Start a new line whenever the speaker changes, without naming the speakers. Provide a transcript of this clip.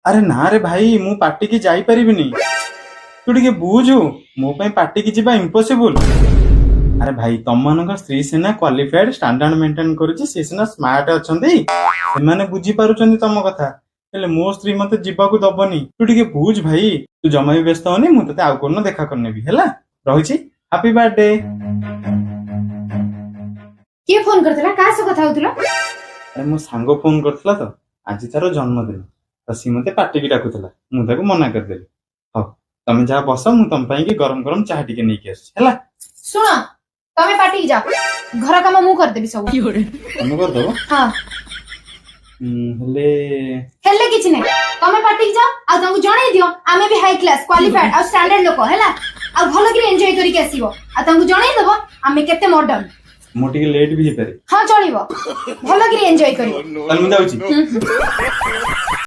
ଆରେ ନା ରେ ଭାଇ, ମୁଁ ପାର୍ଟିକି ଯାଇପାରିବିନି। ତୁ ଟିକେ ବୁଝୁ, ମୋ ପାଇଁ ପାର୍ଟିକି ଯିବା ଇମ୍ପସିବୁଲ। ଆରେ ଭାଇ, ତମମାନଙ୍କ ସ୍ତ୍ରୀ ସିନା କ୍ୱାଲିଫାଏଡ, ଷ୍ଟାଣ୍ଡାର୍ଡ ମେଣ୍ଟେନ କରୁଛି, ସେ ସିନା ସ୍ମାର୍ଟ ଅଛନ୍ତି, ସେମାନେ ବୁଝିପାରୁଛନ୍ତି ତମ କଥା। ହେଲେ ମୋ ସ୍ତ୍ରୀ ମତେ ଯିବାକୁ ଦବନି। ତୁ ଟିକେ ବୁଝ ଭାଇ। ତୁ ଜମା ବି ବ୍ୟସ୍ତ ହନି, ମୁଁ ତତେ ଆଉ କୋଉଦିନ ଦେଖା କରିନେବି। ହେଲା, ରହୁଛି। Happy birthday.
କିଏ ଫୋନ କରିଥିଲା? କାହା ସହ କଥା ହଉଥିଲ?
ଆରେ, ମୋ ସାଙ୍ଗ ଫୋନ କରିଥିଲା ତ। ଆଜି ତାର ଜନ୍ମଦିନ ତ, ସିଏ ମତେ ପାର୍ଟିକି ଡାକୁଥିଲା। ମୁଁ ତାକୁ ମନା କରିଦେଲି। ହଉ, ତମେ ଯାହା ବସ, ମୁଁ ତମ ପାଇଁ କି ଗରମ ଗରମ ଚାହା ଟିକେ ନେଇକି ଆସୁଛି, ହେଲା?
ଶୁଣ, ତମେ ପାର୍ଟିକି ଯାଅ, ଘର କାମ ମୁଁ କରିଦେବି ସବୁ।
ତମେ କରିଦବ?
ହଁ।
ହେଲେ
ହେଲେ କିଛି ନାହିଁ। ତମେ ପାର୍ଟିକି ଯାଅ ଆଉ ତାଙ୍କୁ ଜଣେଇ ଦିଅ, ଆମେ ବି ହାଇ କ୍ଲାସ, କ୍ୱାଲିଫାଏଡ ଆଉ ଷ୍ଟାଣ୍ଡାର୍ଡ ଲୋକ, ହେଲା? ଆଉ ଭଲ କରି ଏନ୍ଜୟ କରିକି ଆସିବ ଆଉ ତାଙ୍କୁ ଜଣେଇ ଦବ ଆମେ କେତେ ମଡର୍ନ।
ମୁଁ ଟିକେ ଲେଟ୍ ବି ହେଇପାରେ।
ହଁ, ଚଳିବ। ଭଲ କରି ଏନ୍ଜୟ କରିବ।
ତାହେଲେ ମୁଁ ଯାଉଛି।